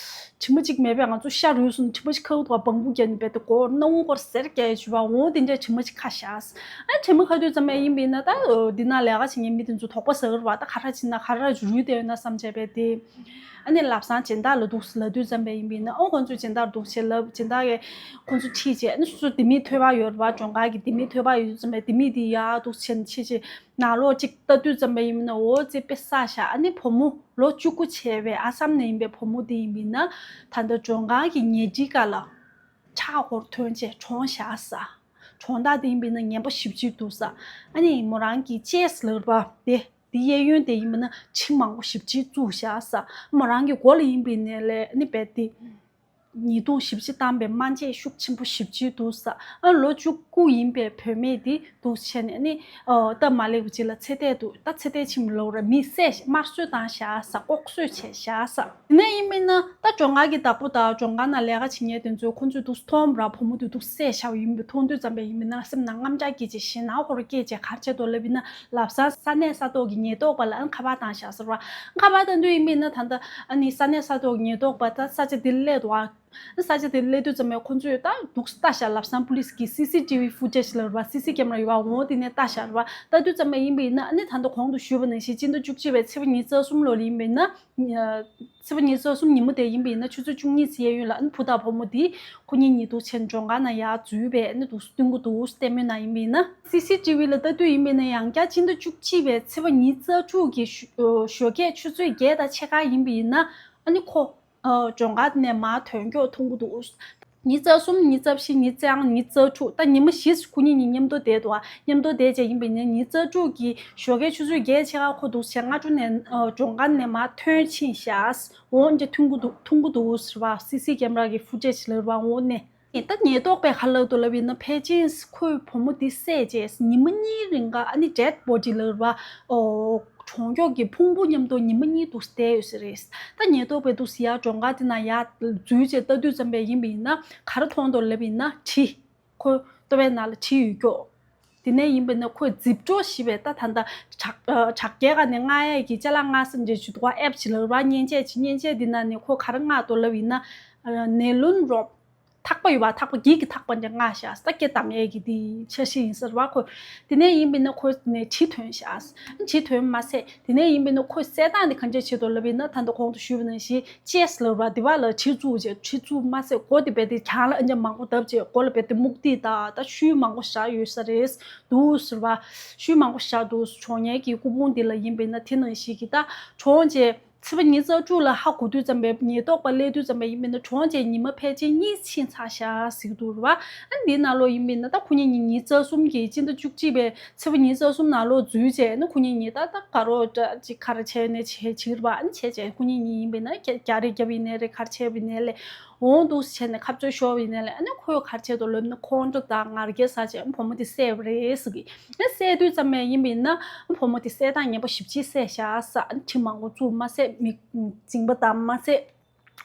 དྲི་མ་ཅིག་མེད་པས་ང་ཚོ་ཤ་རུལ་སོང་། དྲི་མ་ཅིག་ཁ་འུ་ཐུག་པ་སྦང་བུ་བརྒྱབ་ནས་རྦད་དེ་སྒོ་སྣ་བུག་སྐོར་ཟེར་བརྒྱབ་ཡོད་པ། འོ་དེ་འདྲའི་དྲི་མ་ཅིག་ཁ་ཤག་ཨ་དྲི་མ་ཁ་དུས་ཙམ་པ་ཡིན་པས་ན་ད་འདི་ན་ལས་ཀ་བྱེད་མཁན་མི་དེ་ཚོ་དོགས་པ་ཟ་གི་རེད་པ། ད་ག་རེ་བྱས་ན་ག་རེ་རུལ་བསྡད་ཡོད་ན་བསམ་བྱས་པས་དེ། ཨ་ནི་ལམ་སང་སྦྱིན་བདག་ལ་འདུག་སེ་ལབ་དུས་ཙམ་པ་ཡིན་པས་ན་ཨོ་ཁོང་ཚོས་སྦྱིན་བདག་འདུག་སེ་ལབ། སྦྱིན་བདག་གིས་ཁོང་ཚོ་ཁྲིད་བྱས་ཨ་ནི་སོ་སོ་ལྡེ་མིག་ཐོད་པ་ཡོད་རེད་པ། མགྲོན་ཁང་གི་ལྡེ་མིག་ཐོད་པ་ཡོད་དུས་ཙམ་པ་ལྡེ་མིག་དེ་ཡར་འདུག་སེ་ཁྲིད་བྱས་ནང་ལོགས་གཅིག་ལྟ་དུས་ཙམ་པ་ཡིན་པས་ན་འོ་ཙི་དཔེ་བསགས་ཤག་ཨ་ནི་བུ་མོ་ལོ་བཅུ་དགུ་བྱས་པའི་ཨ་སམ་ནས་ཡིན་པའི་བུ་མོ་དེ་ཡིན་པས་ན་ད་ལྟ་མགྲོན་ཁང་གི་ཉལ་ཁྲིའི་སྒང་ལ་ཁྲག་ཧོར་ཐོན་བྱས་གྲོངས་ཤག་ཟེར། གྲོངས་རྟགས་དེ་ཡིན་པས་ན་ངན་པ་ཞེ་པོ་ཅིག་འདུག་ཟེར། ཨ་ནི་མོ་རང་གི་ལྕེ་ཟེར་ལབ་པ་དེ། དེ་གཡས་གཡོན་དེ་ཡིན་པ་ན་གྲི་མང་པོ་ཞེ་པོ་ཅིག་བཙུགས་བཞག་ས། མོ་རང་གི་མགོ་ལ་ཡིན་པའི་ནས་ལས་ནི་རྦད་དེ་ཉེས་རྡུང་ཞེ་པོ་ཅིག་བཏང་པའི་རྨ་བྱེད་ཤུགས་ཆེན་པོ་ཞེ་པོ་ཅིག་འདུག་ས། ཨ་ལོ་བཅུ་དགུ་ཡིན་པའི་བུད་མེད་དེ་འདུག་བྱས་ནས་ནི་ཨོ་སྟབས་མ་ལེགས་པ་ཅིག་ལ་ཚེ་འདས་འདུག་ད་ཚེ་འདས་ཕྱིན་པ་ལོག་ར་མི་བསད་དམར་གསོད་བཏང་བཞག་ས། ལྐོག་གསོད་བྱས་བཞག་ས། དེ་ནས་ཡིན་པས་ན་ད་མགྲོན་ཁང་གི་བདག་པོ་དང་མགྲོན་ཁང་ནང་ལས་ཀ་བྱེད་མཁན་དེ་ཚོས་ཁོང་ཚོས་འདུག་མཐོང་ར་བུ་མོ་དེ་འདུག་བསད་བཞག་པ་ཡིན་པས་མཐོང་དུས་ཙམ་པ་ཡིན་པས་ན་སེམས་ནང་དངངས་སྐྲག་སྐྱེས་བྱས་ཞེད་སྣང་ཧོར་སྐྱེས་བྱས་ག་རེ་བྱས་འདུག་ལབ་ཡིན་ན། ལམ་སང་ས་གནས་ས་ཐོག་གི་ཉེན་རྟོག་པ་ལ་ཨ་ཁ་པར་བཏང་བཞག་ཟེར་བ། ཁ་པར་བཏང་དུས་ཡིན་པས་ན་ད་ལྟ་ཨ་ནི་ས་གནས་ས་ཐོག་གི་ཉེན་རྟོག་པ་ད་ས་ཆ་དེར་སླེབས་འདུག་བ། ས་ཆ་དེར་སླེབས་དུས་ཙམ་པས་ཁོང་ཚོས་ད་འདུག་ལྟ་བཞག་ལམ་སང་པུ་ལིས་ཀྱི་སི་སི་ཊི་ཝི་ཕུ་ཊེཇ་ལབ་ར་བ། སི་སི་ཀེམ་ར་ཡོད་བ། འོ་དེ་ནས་ལྟ་བཞག་ར་བ། ལྟ་དུས་ཙམ་པ་ཡིན་པས་ན་ཨ་ནི་ད་ལྟ་གོང་དུ་ཞུས་པ་ནང་བཞིན་སྤྱི་ཟླ་བཅུ་གཅིག་པའི་ཚེས་པ་ཉི་ཤུ་རྩ་གསུམ་ལོ་ལ་ཡིན་པས་ན། ཚེས་པ་ཉི་ཤུ་རྩ་གསུམ་ཉིན་མོ་དེ་ཡིན་པས་ན་ཆུ་ཚོད་བཅུ་གཉིས་ཙམ་གཡས་གཡོན་ལ་ཨ་ནི་བུ་དང་བུ་མོ་དེ་ཁོ་གཉིས་གཉིས་འདུག་བྱས་མགྲོན་ཁང་ནང་ཡར་འཛུལ་བས་ཨ་ནི་འདུག་སྟོན་གྱི་འདུག་ལྟད་མོའི་ནང་ཡིན་པས་ན། སི་སི་ཊི་ཝི་ལ་ལྟ་དུས་ཡིན་པས་ན་ཡང་བསྐྱར་སྤྱི་ཟླ་བཅུ་གཅིག་པའི་ཚེས་པ་ཉི་ཤུ་རྩ་དྲུག་གི་ཞོགས་ཀས་ཆུ་ཚོད་བརྒྱད་དང་ཕྱེད་ཀ་ཡིན་པས་ན་ཨ་ནི་ཁོ། ཨ་སྦྱོང་ཁང་ནས་མར་ཐོན་མགྱོགས་མཐོང་གི་འདུག་ཉི་ཤུ་རྩ་གསུམ། ཉི་ཤུ་རྩ་བཞི། ཉི་ཤུ་རྩ་ལྔ། ཉི་ཤུ་རྩ་དྲུག་ད་ཉི་མ་བཞི་ཁོ་གཉིས་གཉིས་མཉམ་དུ་བསྡད་འདུག་ཨ་མཉམ་དུ་བསྡད་བྱས་ཡིན་པ་ཡིན་ན་ཉི་ཤུ་རྩ་དྲུག་གི་ཞོགས་ཀའི་ཆུ་ཚོད་བརྒྱད་ཕྱེད་ཀ་འཁོར་འདུག་བྱས་སྔ་དྲོ་ནས་ཨ་སྦྱོང་ཁང་ནས་མར་ཐོན་ཕྱིན་ཤག་འོ་འདི་མཐོང་གི་འདུག་མཐོང་གི་འདུག་ཟེར་བ། སི་སི་ཀེམ་ར་གི་ཕུ་ཊེཇ་ལ་ར་འོ་ནས། ད་ཉེན་རྟོག་པས་ག་རེ་ལབ་འདུག་ལབ་ཡིན་ན་ཕལ་ཆེར་ཁོས་བུ་མོ་འདི་བསད་རྗེས་ཉི་མ་གཉིས་རིང་ག་ཨ་ནི་ཌེཌ་བོ་ཌི་ལབ་ར་ཨོ་གྲོང་ཁྱོག་གི་ཕུང་པོ་མཉམ་དུ་ཉི་མ་གཉིས་འདུག་བསྡད་ཡོད་ས་རེད། ད་ཉེན་རྟོག་པས་འདུག་ཟེར་ཡ་སྦྱོང་ཁང་དེ་ན་ཡར་འཛུལ་རྗེས་ལྟ་དུས་ཙམ་པས་ཡིན་པ་ཡིན་ན་ག་རེ་མཐོང་འདུག་ལབ་ཡིན་ན་གྲི། ཁོ་ལྟོ་བའི་ནང་ལ་གྲི་ཡོད་ཀྱོག་དེ་ནས་ཡིན་པ་ཡིན་ན་ཁོས་རྫིབ་གྲོགས་ཞེས་པའི་ད་ད་ལྟ་དྲག་དྲག་རྒྱལ་ཁ་ནས་མངགས་ཡས་ཀྱི་ཅ་ལག་མངགས་ས་འདྲ་ཞིག་འདུག་ག་ཨེབ་ཅིག་ལབ་ར་མཉེན་ཆས་ཅིག་མཉེན་ཆས་འདི་ནང་ནས་ཁོ་ག་རེ་མངགས་འདུག་ལབ་ཡིན་ན་ནེ་ལུན་རོབ། ཐག་པ་ཡོད་པ། ཐག་པ་འགྱིག་གི་ཐག་པ་འདྲ་མངགས་ཤག་ད་སྐེ་བསྡམ་ཡས་ཀྱི་དེ་འཆར་གཞི་ཡིན་ཟེར་བ་ཁོ། དེ་ནས་ཡིན་པ་ཡིན་ན་ཁོ་ནས་གྲི་ཐོན་ཤག་གྲི་ཐོན་མ་ཟད་དེ་ནས་ཡིན་པ་ཡིན་ན་ཁོས་བསད་སྟངས་དེ་ག་འདྲ་བྱེད་འདུག་ལབ་ཡིན་ན་ད་ལྟ་གོང་དུ་ཞུས་པ་ནང་བཞིན་ཅེས་ལབ་ར་དེ་བ་ལ་གྲི་བཙུགས་བྱས་གྲི་བཙུགས་མ་ཟད་སྒོ་དེ་བས་དེ་གྱང་ལ་ཨ་འཇམ་མང་པོ་བརྡབས་བྱས་སྒོ་ལ་བས་དེ་སྨུག་ཏིག་དང་ད་ཤུལ་མང་པོ་བཞག་ཡོད་ས་རེད་འདུག་ཟེར་བ། ཤུལ་མང་པོ་བཞག་འདུག་གྲོངས་མཁན་གྱི་སྐུ་ཕུང་དེ་ལ་ཡིན་པ་ཡིན་ན་དེ་ནང་བཞིན་གྱི་ད་གྲོངས་རྗེས། ཚེས་པ་ཉི་ཤུ་རྩ་དྲུག་ལ་ཧ་གོ་དུས་ཙམ་པའི་ཉེན་རྟོག་པ་སླེབས་དུས་ཙམ་པ་ཡིན་པ་ཡིན་ན་གྲོངས་རྗེས་ཉི་མ་ཕལ་ཆེར་གཉིས་ཕྱིན་ཚར་ཤག་ཟེར་གྱི་འདུག་རེད་བ། ཨ་འདིའི་ནང་ལོགས་ཡིན་པ་ཡིན་ན་ད་ཁོ་གཉིས་གཉིས་ཉི་ཤུ་རྩ་གསུམ་གྱི་སྤྱི་ཟླ་བཅུ་གཅིག་པའི་ཚེས་པ་ཉི་ཤུ་རྩ་གསུམ་ནང་ལོགས་འཛུལ་རྗེས་ནི་ཁོ་གཉིས་གཉིས་ད་ད་ག་རོ་འདྲ་ཅིག་ག་རེ་བྱས་ནས་བྱས་བྱེད་རེད་བ། ཨ་ནི་བྱས་རྗེས་ཁོ་གཉིས་གཉིས་ཡིན་པ་ཡིན་ན་རྒྱ་རྒྱ་རེ་རྒྱབ་ཡིན་ནའི་རེད་ག་རེ་བྱས་པ་ཡིན་ནའི་ལས་འོང་འདུག་བྱས་ནས་ཁ་རྩོད་ཤོར་བ་ཡིན་ནའི་ལས་ཨ་ནི་ཁོས་ག་རེ་བྱས་འདུག་ལབ་ན་ཁོང་ཁྲོ་དང་ངར་སྐད་ཟ་བྱས་བུ་མོ་དེ་བསད་པ་རེད་ཟེར་གི། ཨ་བསད་དུས་ཙམ་པ་ཡིན་པ་ཡིན་ན་བུ་མོ་དེ་བསད་སྟངས་ངན་པ་ཞེ་པོ་ཅིག་བསད་ཤག་ཟེར། ཨ་ནི་གྲི་མང་པོ་བཙུགས་མ་ཟད་མི་མགྲིན་པ་བསྡམས་མ་ཟད།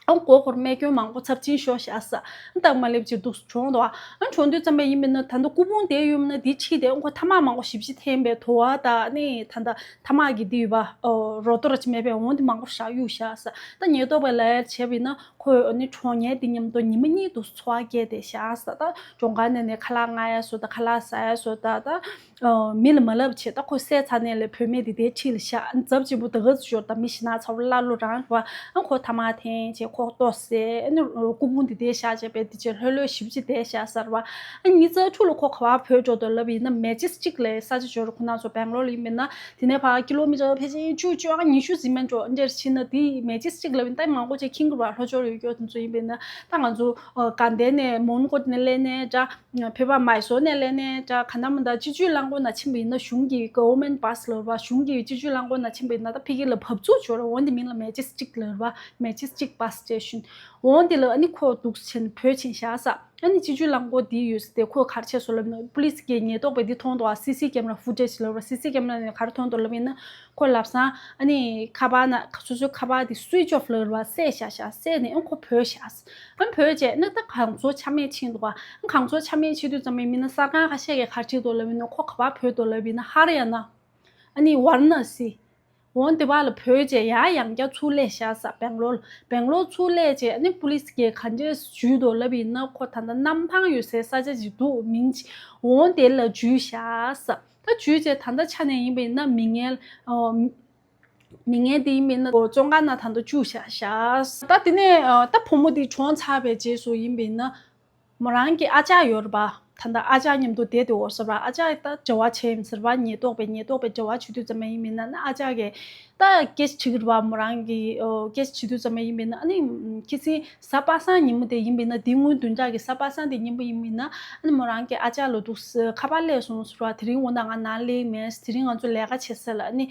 ཨ་མགོ་སྐོར་རྨས་སྐྱོན་མང་པོ་ཚབས་ཆེན་ཤོར་ཤག་ཟེར། ཨ་སྟབས་མ་ལེགས་ཅིག་འདུག་གྲོངས་འདུག་ཨ་གྲོངས་དུས་ཙམ་པ་ཡིན་པ་ཡིན་ན་ད་ལྟ་སྐུ་ཕུང་དེ་ཡོད་མ་ན་དེ་ཁྲིད་དེ་ཨ་ཁོ་ཐ་མག་མང་པོ་ཞེ་པོ་ཅིག་འཐེན་པའི་དུ་བ་དང་ཨ་ནི་ད་ལྟ་ཐ་མག་གི་དེ་ཡོད་པ་རོ་ཏོ་ར་ཅིག་མེད་པའི་འོང་དེ་མང་པོ་བཞག་གཡུགས་ཤག་ཟེར། ད་ཉེན་རྟོག་པས་ལབ་ཡ་བྱས་པ་ཡིན་ན། ཁོས་ཨ་ནི་གྲོངས་མཁན་དེ་མཉམ་དུ་ཉི་མ་གཉིས་འདུག་འཚོ་བ་སྐྱེལ་བསྡད་ཤག་ཟེར། ད་སྦྱོང་ཁང་ནས་ནས་ཁ་ལག་མངག་ཡ་བཟོ་དང་ཁ་ལག་ཟ་ཡ་བཟོ་དང་ད་མི་ལ་མ་ལབ་བྱས། ད་ཁོ་བསད་ཚར་ནས་ལས་བུད་མེད་དེ་དེ་འཁྲིས་ལ་བཞག་ཨ་ནི་ཚབས་ཆེན་པོ་ད་ག་ཚོད་ཤོར་ད་མི་ཤི་ན་ཚ་བོ་ཀླ་ཀློ་རང་རེད་བ། ཨ་ཁོ་ཐ་མག་འཐེན་བྱས་ཁོ་ལྟོ་ཟས་ཨ་ནི་སྐུ་ཕུང་དེ་དེ་བཞག་བྱས་པས་དེ་བྱས་ལྷོད་ལྷོད་ཞེ་པོ་ཅིག་བསྡད་ཤག་ཟེར་བ། ཨ་ཉི་ཤུ་རྩ་དྲུག་ལ་ཁོ་ག་པར་བྲོས་འགྲོ་འདུག་ལབ་ཡིན་ན་མེ་ཇེ་སི་ཊིག་ལ་ས་ཆ་འབྱོར་ཁོ་ན་ཚོ་སྦེང་ལོར་ལ་ཡིན་པ་ཡིན་ན། དེ་ནས་ཕར་ཀི་ལོ་མི་ཊར་ཕལ་ཆེར་བཅུ་བཅོ་ལྔ་ཉི་ཤུ་ཟིན་མིན་འགྲོ་འདིར་ཕྱིན་ན་དེ་མེ་ཇེ་སི་ཊིག་ལབ་ཡིན་ད་མང་པོ་ཅིག་ཁྱིམ་གྱི་བར་ལྷོ་ཕྱོགས་ཡོད་སྐྱོ་དེ་ཚོ་ཡིན་པ་ཡིན་ན་ད་ང་ཚོ་དགའ་ལྡན་ནས་མོན་གྷོ་ནས་སླེབས་ནས་འདྲ་བོད་པ་མའི་སོར་ནས་སླེབས་ནས་འདྲ་ག་ན་མི་འདྲ་སྤྱི་སྤྱོད་རླངས་འཁོར་ནང་ཕྱིན་པ་ཡིན་ན་གཞུང་གི་གོ་ཝར་མེན་ཊི་བྷ་སི་ལབ་པ་གཞུང་གི་སྤྱི་སྤྱོད་རླངས་འཁོར་ནང་ཕྱིན་པ་ཡིན་ན་ད་ཕ་གི་ལ་བབས་ཚུགས་འབྱོར་འོན་ཏེ་མིང་ལ་མེ་ཇེ་སི་ཊིག་ལབ་པ་མེ་ཇེ་སི་ཊིག་བྷ་སི་སི་ཊེ་ཤན་འོན་ཏེ་ལ་ཨ་ནི་ཁོ་འདུག་ཕྱིན་བྲོས་ཕྱིན་བཞག་ས། ཨ་ནི་སྤྱི་སྤྱོད་རླངས་འཁོར་འདི་ཡོད་ས་དེ་ཁོས་ག་རེ་བྱས་སོང་ལབ་ན་པུ་ལི་སི་གིས་ཉེན་རྟོག་པས་འདི་མཐོང་འདུག་ཨ་སི་སི་ཀེམ་ར་ཕུ་ཊེཇ་ལབ་ར་སི་སི་ཀེམ་ར་ནས་ག་རེ་མཐོང་འདུག་ལབ་ཡིན་ན་ཁོ་ལབ་སང་ཨ་ནི་ཁ་པར་ན་སོ་སོའི་ཁ་པར་འདི་སུའིཆ་ཨོཕ་ལབ་ར་བསད་བཞག་བཞག་བསད་ནས་ཨ་ཁོ་བྲོས་བཞག་ཨ་བྲོས་རྗེས་ཨ་ནི་ད་གང་བཟོ་ཆ་མེད་ཕྱིན་འདུག་ཨ་གང་བཟོ་ཆ་མེད་ཕྱིན་དུས་ཙམ་པའི་མི་ན་གསར་ཁང་ཁ་ཤས་ཀྱིས་ག་རེ་བྲིས་འདུག་ལབ་ཡིན་ན་ཁོ་ག་པར་བྲོས་འདུག་ལབ་ཡིན་ན་ཧ་རི་ཡ་ན་ཨ་ནི་ཝར་ན་སི། འོན་ཏེ་བ་ལ་བོད་ཅེས་ཡང་ཡང་བསྐྱར་ཚུར་སླེབས་བཞག་ས་སྦེང་ལོར། སྦེང་ལོར་ཚུར་སླེབས་རྗེས་ནི་པུ་ལི་སི་གིས་ག་འདྲས་ཞུས་འདུག་ལབ་ཡིན་ན་ཁོ་ད་ལྟ་གནམ་ཐང་ཡོད་སའི་ས་ཆ་ཞིག་འདུག་མིང་ཅི། འོན་དེ་ལ་འཇུས་བཞག་ས། ད་འཇུས་རྗེས་ད་ལྟ་ཆ་ནས་ཡིན་པ་ཡིན་ན་མི་ངན་ཨོ། མི་ངན་དེ་ཡིན་པ་ཡིན་ན་བཙོན་ཁང་ནང་ད་ལྟ་བཅུག་བཞག་བཞག་ད་དེ་ནས་ད་བུ་མོ་དེ་གྲོངས་ཚར་བའི་རྗེས་སུ་ཡིན་པ་ཡིན་ན། མོ་རང་གི་ཨ་ཅག་ཡོད་རེད་པ། ད་ལྟ་ཨ་ཅག་མཉམ་དུ་བསྡད་དེ་འོ་ཟེར་བ་ཨ་ཅག་ད་འབྲེལ་བ་བྱས་ཡིན་ཟེར་བ་ཉེན་རྟོག་པས་ཉེན་རྟོག་པས་འབྲེལ་བ་བྱེད་དུས་ཙམ་པ་ཡིན་པ་ཡིན་ན་ཨ་ཅག་གིས་ད་སྐད་ཆ་དྲིས་ཀྱི་རེད་པ། མོ་རང་གི་སྐད་ཆ་དྲིས་དུས་ཙམ་པ་ཡིན་པ་ཡིན་ན་ཨ་ནི་ཁྱེད་ཚོའི་གཟའ་པ་སངས་ཉིན་མོ་དེ་ཡིན་པ་ཡིན་ན་དེ་སྔོན་བདུན་ཕྲག་གི་གཟའ་པ་སངས་དེ་ཉིན་པོ་ཡིན་པ་ཡིན་ན་ཨ་ནི་མོ་རང་གི་ཨ་ཅག་ལ་འདུག་ཁ་པར་སླེབས་སོང་ཟེར་བ། དེ་རིང་འོ་ན་ང་ནང་སླེབས་མེད། དེ་རིང་ང་ཚོ་ལས་ཀ་བྱེད་ས་ལ་ཨ་ནི་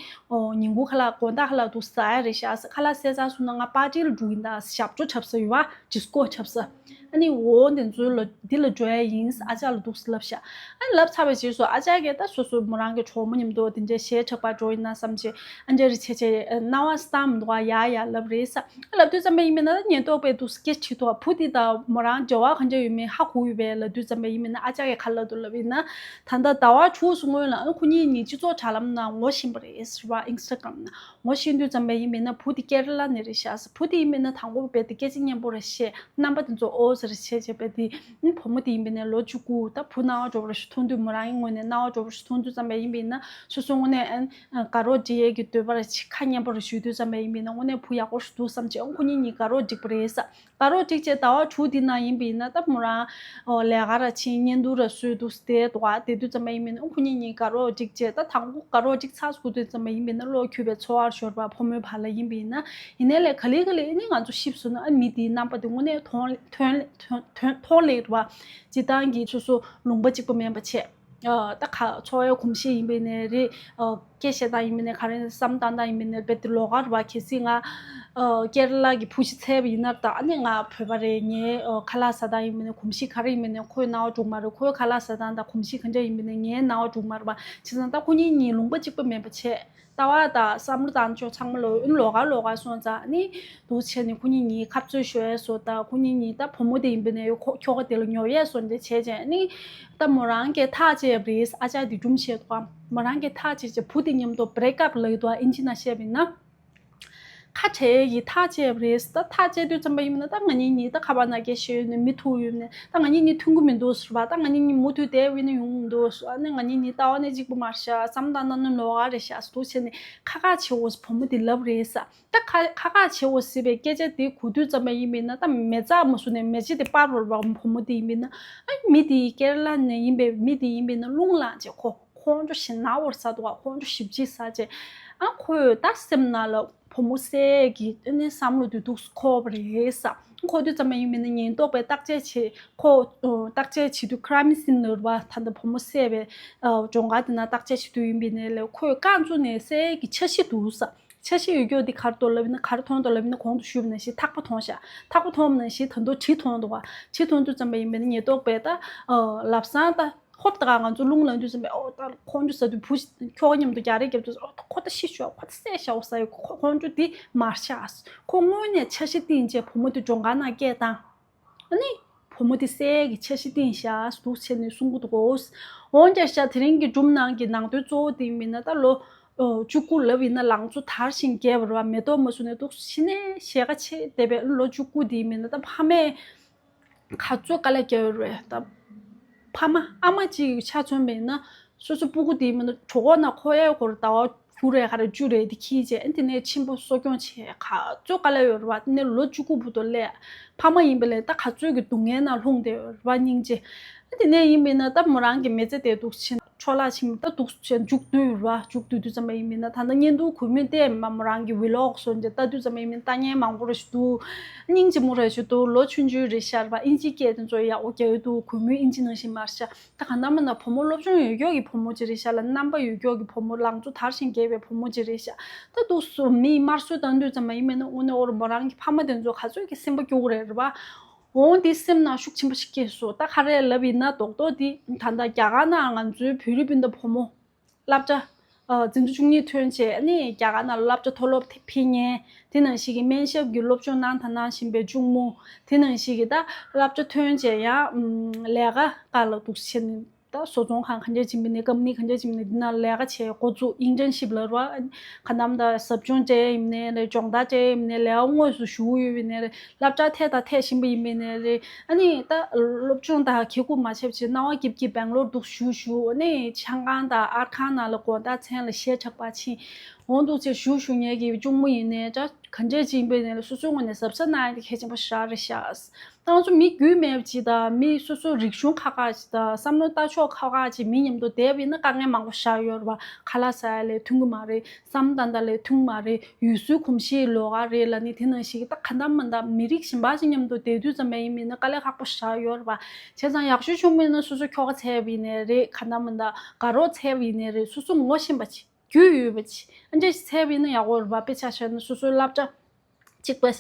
ཉིན་གུང་ཁ་ལག་དགོང་དག་ཁ་ལག་འདུག་ཟ་ཡ་རེད་ཤག་ཁ་ལག་བཟས་ཚར་སོང་ན་ང་པར་ཊི་ལ་འགྲོ་གི་ཡིན་ད། ཞབས་བྲོ་འཁྲབ་ས་ཡོད་པ་ཌི་སི་ཀོ་འཁྲབ་ས། ཨ་ནི་འོ་འདི་ཚོའི་ལ་འདི་ལ་འགྲོ་ཡ་ཡིན་ཨ་ཅག་ལ་འདུག་སེ་ལབ་ཤག་ཨ་ནི་ལབ་ཚར་བའི་རྗེས་སུ་ཨ་ཅག་གིས་ད་སོ་སོ་མོ་རང་གི་གྲོགས་མོ་མཉམ་དུ་དེ་འདྲའི་གཞས་འཁྲབ་པར་འགྲོ་ཡིན་ན་བསམ་བྱས་ཨ་འདྲ་རེ་བྱས་བྱས་སྣང་བ་སྟངས་མི་འདུག་ཨ་ཡ་ཡ་ལབ་རེད་ས། ཨ་ལབ་དུས་ཙམ་པ་ཡིན་མིན་ན་ད་ཉེན་རྟོག་པས་འདུག་སེ་སྐད་དྲིས་ཐུབ་བ་བུ་འདི་དང་མོ་རང་འབྲེལ་བ་གང་འདྲ་ཡོད་མེད་ཧ་གོ་ཡོད་པས་ལབ་དུས་ཙམ་པ་ཡིན་མིན་ན་ཨ་ཅག་གིས་ག་ལབ་འདུག་ལབ་ཡིན་ན། ད་ལྟ་ཟླ་བ་དྲུག་སྔོན་ལ་ཨ་ཁོ་གཉིས་གཉིས་སྤྱི་ཚོགས་དྲ་ལམ་ནང་ངོ་ཤེས་པ་རེད་ཟེར་བ་ཨིན་སི་ཊ་གྷ་རམ་ནང་། ངོ་ཤེས་དུས་ཙམ་པ་ཡིན་མིན་ན་བུ་དེ་ཀེ་ར་ལ་ནས་རེད་ཤག་བུ་དེ་ཡིན་མིན་ན་དང་པོ་བས་དེ་སྐད་ཆ་སྙན་པོ་རེ་བཤད་རྣམ་པ་དེ་ཚོ་ཨོ་ ཟེར་བྱས་བྱས་པས་དེ་ཨ་ནི་བུ་མོ་དེ་ཡིན་པས་ནས་ལོ་བཅུ་དགུ། ད་བུ་སྣང་བ་འགྲོ་བ་རེ་ཞིག་མཐོང་དུས། མོ་རང་གི་ངོས་ནས་སྣང་བ་འགྲོ་བ་རེ་ཞིག་མཐོང་དུས་ཙམ་པ་ཡིན་པས་ན། སོ་སོའི་ངོས་ནས་ཨ་ནི་དགའ་རོགས་འབྲི་ཡས་ཀྱི་འདོད་པ་རེ་ཞིག་ཁ་སྙན་པོ་རེ་ཞུས་དུས་ཙམ་པ་ཡིན་པས་ན། དངོས་གནས་བུ་ཡག་པོ་ཞིག་འདུག་བསམ་བྱས། ཨ་ཁོ་གཉིས་གཉིས་དགའ་རོགས་འགྲིག་པ་རེད་ས། དགའ་རོགས་འགྲིག་བྱས་ཟླ་བ་དྲུག་དེ་ནང་ཡིན་པས་ན། ད་མོ་རང་ཨོ་ལས་ཀ་ར་ཕྱིན། བརྙན་ཐུང་ར་བཟོས་འདུག་བསྡད་འདུག་ག་བསྡད་དུས་ཙམ་པ་ཡིན་པས་ན། ཨ་ཁོ་གཉིས་གཉིས་དགའ་རོགས་འགྲིག་བྱས། ད་དང་པོ་དགའ་རོགས་འགྲིག་ཚར་སོང་དུས་ཙམ་པ་ཡིན་པས་ན། བློ་འཁྱུད་པའི་ཚོར་བ་ཤོར་བ་ཕོ་མོའི་བར་ལ་ཡིན་པས་ན། ཡིན་ནའི་ལས་ག་ལེ་ག་ལེ་ཨ་ནི་ང་ཚོ་ཤེས་སོང་ན། ཨ་མི་དེའི་རྣམ་པ་དེ་དངོས་གནས་མཐོང་མཐོང་མཐོང་མཐོང་ལེ་རེད་བ། སྤྱིར་བཏང་གི་སོ་སོ་ལུང་པ་གཅིག་པ་མིན་པ་བྱས། ཨ་ད་ག་འཚོ་བའི་གོམས་གཤིས་ཡིན་པས་ནས་རེད། ཨ་སྐད་བཤད་སྟངས་ཡིན་པས་ནས། ག་རེ་བསམ་བཏང་སྟངས་ཡིན་པས་ནས། རྦད་དེ་ལོགས་ཀ་རེད་བ། གལ་སྲིད་ང་ཨ་ཀེ་ར་ལ་གི་བུ་ཞིག་འཚོལ་བ་ཡིན་ན། ད་ཨ་ནི་ང་བོད་པ་རེད། ངའི་ཨ་ཁ་ལག་ཟ་སྟངས་ཡིན་པས་ནས། གོམས་གཤིས་ག་རེ་ཡིན་པས་ནས་ཁོའི་སྣང་བ་འགྲོ་གི་མ་རེད། ཁོའི་ཁ་ལག་ཟ་སྟངས་དང་གོམས་གཤིས་ག་འདྲ་ཡིན་པས་ནས་ངའི་སྣང་བ་འགྲོ་གི་མ་རེད་བ། བྱས་ཙང་ད་ཁོ་གཉིས་གཉིས་ལུང་པ་གཅིག་པ་མིན་པ་བྱས། ལྟ་བ་དང་བསམ་བློ་དང་ཅོ་ཚང་མ་ལོ་ཨུན་ལོགས་ཀ་ལོགས་ཀ་སོང་ཙང་ནི། འདུག་བྱས་ནས་ཁོ་གཉིས་གཉིས་ཁ་རྩོད་ཤོར་ཡས་སོ། ད་ཁོ་གཉིས་གཉིས་ད་བུ་མོ་དེ་ཡིན་པས་ནས་ཁོ་ཁྱོ་ག་དེ་ལ་ཉོབ་ཡས་སོ་འདྲ་བྱས་བྱས་ནི། ད་མོ་རང་གིས་ཐག་བཅད་པ་རེད། ཨ་ཅག་དེ་སྒྲུང་བཤད་འདུག་ག་མོ་རང་གིས་ཐག་བཅད་བྱས། བུ་དེ་མཉམ་དུ་བྷི་རེག་ཨབ་ལབ་ཀྱི་འདུག་ག་ཨིན་ཇི་ནང་བཤད་པ་ཡིན་ན། ཁ་བྲལ་གྱི་ཐག་བཅད་པ་རེད། ད་ཐག་བཅད་དུས་ཙམ་པ་ཡིན་ན། ད་ང་གཉིས་གཉིས་ད་ཁ་པར་ནང་སྐད་བཤད་ཡོད་ནས་མི་ཐུག་ཡོད་ནས། ད་ང་གཉིས་གཉིས་མཐུན་གྱི་མི་འདུག་ཟེར་བ། ད་ང་གཉིས་གཉིས་མུ་མཐུད་བསྡད་ཡོད་ན་ཡོང་མི་འདུག་ཟེར་བ། ཨ་ནི་ང་གཉིས་གཉིས་ལྟ་བ་ནི་གཅིག་པ་མ་རེད་ཤག་བསམ་བཏང་སྟངས་ནི་ལོགས་ཀ་རེད་ཤག་འདུག་བྱས་ནས་ཁ་ཁ་བྱེད་འོ་བུ་མོ་དེ་ལབ་རེད་ས། ད་ཁ་ཁ་ཁ་བྱེད་འོ་ཟེར་བའི་སྐད་ཆ་དེ་གོ་དུས་ཙམ་པ་ཡིན་པས་ན། ད་མེ་བཙའ་མ་བཟོ་ནས་མེ་ལྕེ་དེ་སྤར་བར་བ་བུ་མོ་དེ་ཡིན་པས་ན། ཨ་མི་དེ་ཀེ་ར་ལ་ནས་ཡིན་པའི་མི་དེ་ཡིན་པས་ན། རླུང་ལངས་བྱས་ཁོ། ཁོང་ཁྲོ་ཞེ་ན་བོར་ཟ་འདུག་ག་ཁོང་ཁྲོ་ཞེ་པོ་ཅིག་ཟ་བྱས། ཨ་ཁོས་ད་སེམས་ནང་ལ་བུ་མོ་བསད་ཀྱི་ཨ་ནི་བསམ་བློ་དེ་འདུག་སེ་འཁོར་བ་རེད་ས། འཁོར་དུས་ཙམ་པ་ཡིན་པས་ན་ཉེན་རྟོག་པས་བརྟག་དཔྱད་བྱེད། ཁོ་ཨ་བརྟག་དཔྱད་བྱེད་དུས་ཁི་རའི་མི་སིན་ལབ་པ། ད་ལྟ་བུ་མོ་བསད་པའི་ཨ་སྦྱོང་ཁང་དེ་ནང་བརྟག་དཔྱད་བྱེད་དུས་ཡིན་པས་ན་ལས། ཁོས་རྐང་བཙུགས་ནས་བསད་ཀྱི་འཆར་གཞི་འདུག་ས། འཆར་གཞི་ཡོད་རྒྱུ་དེ་ག་རེ་འདུག་ལབ་ན། ག་རེ་མཐོང་འདུག་ལབ་ན། གོང་དུ་ཞུས་པ་ནང་བཞིན་ཐག་པ་མཐོང་ཤག་ཐག་པ་མཐོང་བ་ནང་བཞིན་ད་དུང་གྲི་མཐོང་འདུག་ག་གྲི་མཐོང་དུས་ཙམ་པ་ཡིན་པས་ན་ཉེན་རྟོག་པས་ད་ཨ་ལམ་སང་ད། ཧོབ་ཏེ་ང་ཚོ་རླུང་ལངས་དུས་ཙམ་པ། ཨོ་ད་ཁོང་ཁྲོ་ཟ་དུས་བུ་ཁྱོ་ག་མཉམ་དུ་རྒྱག་རེས་རྒྱབ་དུས། ཨོ་ད་ཁོ་ད་ཤི་ཤོག་ཁོ་ད་བསད་ཤོག་ཟེར། ཁོ་ཁོང་ཁྲོ་འདི་མར་ཤག་ཁོ་དངོས་གནས་འཆར་གཞི་བཏིང་བྱས་བུ་མོ་དེ་སྦྱོང་ཁང་ནང་སྐད་བཏང་། ཨ་ནི་བུ་མོ་དེ་བསད་ཀྱི་འཆར་གཞི་བཏིང་ཤག་འདུག་བྱས་ནས་གསུང་གི་འདུག་གོ་འོང་ཀྱང་ཤག་དེ་རིང་གི་སྒྲུང་ནང་གི་ནང་དོན་གཙོ་བོ་དེ་ཡིན་པས་ན། ད་ལོ་ཨོ་བཅུ་དགུ་ལབ་ཡིན་ན། ལང་ཚོ་དར་ཞིང་རྒྱས་པ་རེད་བ། མེ་ཏོག་མ་བཟོ་ནས་འདུག་ཕྱི་ནས་ཞལ་ཁ་ཕྱེ་བསྡད་པའི་ལོ་བཅུ་དགུ་དེ་ཡིན་པས་ན། ད་ཕ་མས་ག་ཚོད་དཀའ་ལས་བརྒྱབ་ཡོད་རེད། ད་ཕ་མ་ཨ་མ་གཅིག་ཆ་མཚོན་པ་ཡིན་ན། སོ་སོ་སྤུ་གུ་དེ་མིན་ན་གྲོད་ཁོག་ནང་འཁོར་ཡས་སྐོར་ཟླ་བ་དགུ་རེ་ག་རེ་བཅུ་རེ་དེ་འཁྱེར་བྱས། ཨ་དེ་ནས་ཆེན་པོ་གསོ་སྐྱོང་བྱས། ག་ཚོད་དཀའ་ལས་ཡོད་རེད་བ། དེ་ནས་ལོ་བཅུ་དགུ་བར་དུ་སླེབས། ཕ་མ་ཡིན་པ་ལས་ད་ག་ཚོད་ཀྱི་སྡུག་བསྔལ་ནང་ལྷུང་བསྡད་ཡོད་རེད་བ། སྙིང་རྗེ། ཨ་དེ་ནས་ཡིན་པ་ཡིན་ན། ད་མོ་རང་གི་མི་ཚེ་དེ་འདུག་ཕྱིན། འཕྲོ་བརླག་ཕྱིན། ད་འདུག་བྱས་མཇུག་བསྡུས་ཡོད་རེད་བ། མཇུག་བསྡུས་དུས་ཙམ་པ་ཡིན་པ་ཡིན་ན། ད་ལྟ་བརྙན་ཐུང་གུས་མོས་བལྟས་མ། མོ་རང་གི་ཝི་ལོག་སོགས་འདི་ལྟ་དུས་ཙམ་པ་ཡིན་པ་ཡིན་ན། ལྟ་མཁན་མང་པོ་རེ་ཞིག་འདུག་སྙིང་རྗེ་མོ་རེ་ཞིག་འདུག་ལོ་ཆུང་ཆུང་རེད་ཤག་རེད་བ། ཨིན་ཇིའི་སྐད་དེ་ཚོ་ཡག་པོ་རྒྱག་གི་འདུག་གུས་མོའི་ཨིན་ཇི་ནང་བཞིན་མ་རེད་ཤག་ད་ག་ནང་མིན་ན་བུ་མོ་སློབ་སྦྱོང་ཡོད་རྒྱུ་གི་བུ་མོ་ཅིག་རེད་ཤག་ལ། རྣམ་པ་ཡོད་རྒྱུ་གི་བུ་མོ། ལང་ཚོ་དར་ཞིང་རྒྱས་པའི་བུ་མོ་ཅིག་རེད་ཤག་ད་འདུག་སེ་མིས་དམར་གསོད་བཏང་དུས་ཙམ་པ་ཡིན་པ་ཡིན་ན། དངོས་གནས་འོ་རེད། མོ་རང་གི་ཕ་མ་དེ་ཚོ་ག་ཚོད་ཀྱི་སེམས་པ་སྐྱོ་གི་རེད། རེད་བ། འོང་དེ་སེམས་ནང་ཤུགས་ཆེན་པོ་ཞིག་སྐྱེས་སོང་། ད་ག་རེ་ལབ་ཡིན་ན། རྡོག་རྡོག་དེ་ད་ལྟ་རྒྱ་གར་ནང་ང་ཚོའི་བོད་རིགས་སྤུན་ཟླ་བུ་མོ་སློབ་གྲྭ་ཨ་འཛིན་གྲྭ་བཅུ་གཉིས་ཐོན་བྱས་ནས་རྒྱ་གར་ནང་ལ་སློབ་གྲྭ་མཐོ་སློབ་ཕེབས་མཁན། དེ་ནང་བཞིན་གྱི་སྨན་ཞབས་ཀྱི་སློབ་སྦྱོང་གནང་དང་གནང་བཞིན་པའི་གཅུང་མོ། དེ་ནང་བཞིན་གྱི་ད་སློབ་གྲྭ་ཐོན་བྱས་ཡང་ལས་ཀ་སྒང་ལ་འདུག་བྱས་ནས། ད་བཟོ་ཚོང་ཁང་གང་འདྲ་ཅིག་མིན་ནའི་ཀམ་ནི་གང་འདྲ་ཅིག་མིན་ནའི་འདི་ནང་ལས་ཀ་བྱེད་འགོ་བཙུགས། ཨིན་ཊརན་ཤིབ་ལབ་རེད་བ། ག་ནམ་ད་ཟབ་སྦྱོང་སྤྲད་ཡིན་ནའི་རེད། སྦྱོང་བརྡར་སྤྲད་ཡིན་ནའི་རེད། ལས་ཀ་དངོས་སུ་ཞུགས་ཡོད་ཡིན་ནའི་རེད། སློབ་གྲྭ་ཐད་དང་ཐད་བཞིན་པ་ཡིན་པ་ཡིན་ནའི་རེད། ཨ་ནི་ད་སློབ་སྦྱོང་དང་གེ་ཁུག་མ་བྱས་པ་བྱས་སྣང་བ་སྐྱིད་སྐྱིད་སྦེང་ལོར་འདུག་བཞུགས་བཞུགས། ཨ་ནི་ཆང་ཁང་དང་ཨར་ཁང་ནང་ལ་དགོང་དག་མཚན་ལ་གཞས་འཁྲབ་པར་ཕྱིན། འོང་འདུག་བྱས་བཞུགས་བཞུགས་མཁན་གྱི་གཅུང་མོ་ཡིན་ནའི་འདྲ། ག་འདྲས་ཅིག་ཡིན་པ་ཡིན་ནའི་སོ་སོའི་ངོས་ནས་གཟབ་གཟབ་གནང་ཡ་དེ་གལ་ཆེན་པོ་ཞེ་དྲག་རེད་ཤག་ད་ང་ཚོ་མི་རྒྱུས་མེད་པ་ཅིག་དང་། མི་སོ་སོའི་རིག་གཞུང་ཁག་ཁག་ཅིག་དང་། བསམ་བློ་ལྟ་ཕྱོགས་ཁག་ཁག་ཅིག་མི་མཉམ་དུ་བསྡད་པ་ཡིན་ན་དཀའ་ངལ་མང་པོ་ཞེ་དྲག་ཡོད་རེད་བ། ཁ་ལག་ཟ་ཡ་ལས་མཐུན་གྱི་མ་རེད། བསམ་བཏང་སྟངས་ལས་མཐུན་གྱི་མ་རེད། ཡུལ་སྲོལ་གོམས་གཤིས་ལོགས་ཀ་རེད་ལབ་ནས། དེ་ནང་བཞིན་གྱི་ད་ག་འདྲ་མི་འདྲ་མི་རིགས་གཞན་པ་ཅིག་མཉམ་དུ་བསྡད་དུས་ཙམ་པ་ཡིན་པ་ཡིན་ན་དཀའ་ལས་ཁག་པོ་ཞེ་དྲག་ཡོད་རེད་བ། བྱས་ཙང་ཡག་ཤོས་ཆུང་མོ་ཡིན་ན་སོ་སོ་ཁྱོ་ག་འཚོལ་བ་ཡིན་ནའི་རེད། ག་འདྲ་མི་འདྲ་དགའ་རོགས་འཚོལ་བ་ཡིན་ནའི་རེད། སོ་སོ་ངོ་ཤེས་པ་ཅིག་རྒྱུས་ཡོད་པ་ཅིག་ཨ་འདྲས་ཤིག་འཚོལ་བ་ཡིན་ན་ཡག་པོ་རེད་པ། དཔེ་ཆ་བཞག་ན་སོ་སོའི་སློབ་གྲྭ་གཅིག་པ།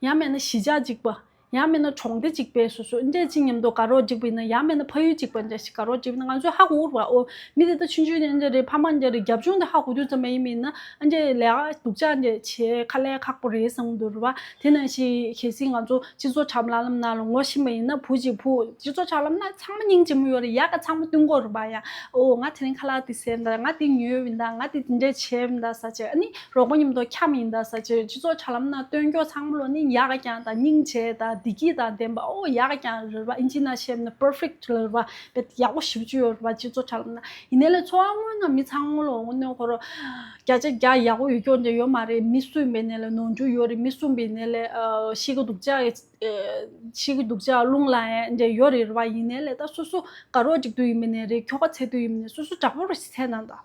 ཡང་མིན་ན་གཞིས་ཆགས་གཅིག་པ། ཡང་མིན་ན་གྲོང་སྡེ་གཅིག་པའི་སོ་སོ་ཨ་འདྲས་ཅིག་མཉམ་དུ་དགའ་རོགས་འགྲིག་པ་ཡིན་ན། ཡང་མིན་ན་ཕ་ཡུལ་གཅིག་པ་འདྲ་ཞིག་དགའ་རོགས་འགྲིག་པ་ཡིན་ན། ང་ཚོས་ཧ་གོ་གི་རེད་པ། ཨོ་མི་དེ་ད་ཆུང་ཆུང་ནས་འདྲ་རེད། ཕ་མ་འདྲ་རེད། རྒྱབ་ལྗོངས་དེ་ཧ་གོ་དུས་ཙམ་པ་ཡིན་པ་ཡིན་ན། ཨ་འདྲས་ལས་ཀ་སྡུག་ཅག་འདྲ་བྱས། དཀའ་ལས་ཁག་པོ་རེད་བསམ་གྱི་འདུག་རེད་པ། དེ་ནང་བཞིན་གལ་སྲིད་ང་ཚོ་སྤྱི་ཚོགས་དྲ་ལམ་ནང་ལ་ངོ་ཤེས་པ་ཡིན་ན། བུ་གཅིག་བུ་སྤྱི་ཚོགས་དྲ་ལམ་ན་ཚང་མ་སྙིང་རྗེ་མོ་ཡོད་རེད། ཡག་ག་ཚང་མ་སྟོན་གྱི་ཡོད་རེད་པ། ཡ་ཨོ་ང་དེ་རིང་ཁ་ལག་དེ་ཟས་ཡིན་ད། ང་དེ་ཉོས་ཡིན་ད། ང་དེ་དེ་འདྲས་བྱས་ཡིན་ད་ཟེར་བྱས། ཨ་ནི་རོགས་པ་མཉམ་དུ་འཁྱམས་ཡིན་ད་ཟེར་བྱས། སྤྱི་ཚོགས་དྲ་ལམ་ན་སྟོན་རྒྱུ་ཚང་མ་ལོ་ནི་ཡག་ག་རྐྱང་དང་། སྙིང་རྗེ་དང་ བདེ་སྐྱིད་དང་ལྡན་པ། ཨོ་ཡག་ཀྱང་རེད་པ། ཨིན་ཇི་ནང་བཤད་ན་པར་ཕེག་ཊི་རེད་པ། དཔེ་ཡག་པོ་ཞེ་པོ་ཅིག་ཡོད་རེད་པ། སྤྱི་ཚོགས་དྲ་ལམ་ནང་། ཡིན་ནའི་ལས་འཚོ་བ་དངོས་ནང་མི་ཚང་མ་ལོ་དངོས་གནས་ཁོ་རང་བརྒྱ་ཆ་བརྒྱ་ཡག་པོ་ཡོད་རྒྱུ་འདྲ་ཡོད་མ་རེད། མི་སུ་ཡིན་པ་ཡིན་ནའི་ལས་ནོར་འཁྲུལ་ཡོད་རེད། མི་སུ་ཡིན་པ་ཡིན་ནའི་ལས་ཤི་གི་སྡུག་ཅག་ཤི་གི་སྡུག་ཅག་རླུང་ལངས་ཡ་འདྲ་ཡོད་རེད་པ། ཡིན་ནའི་ལས་ད་སོ་སོ་དགའ་རོགས་ཅིག་ཏུ་ཡིན་པ་ཡིན་ནའི་རེད། ཁྱོ་ག་ཚད་དུ་ཡིན་པ་ཡིན་ནའི་སོ་སོ་དྲག་པོ་རེ་ཞིག་ཚད་ན་ད།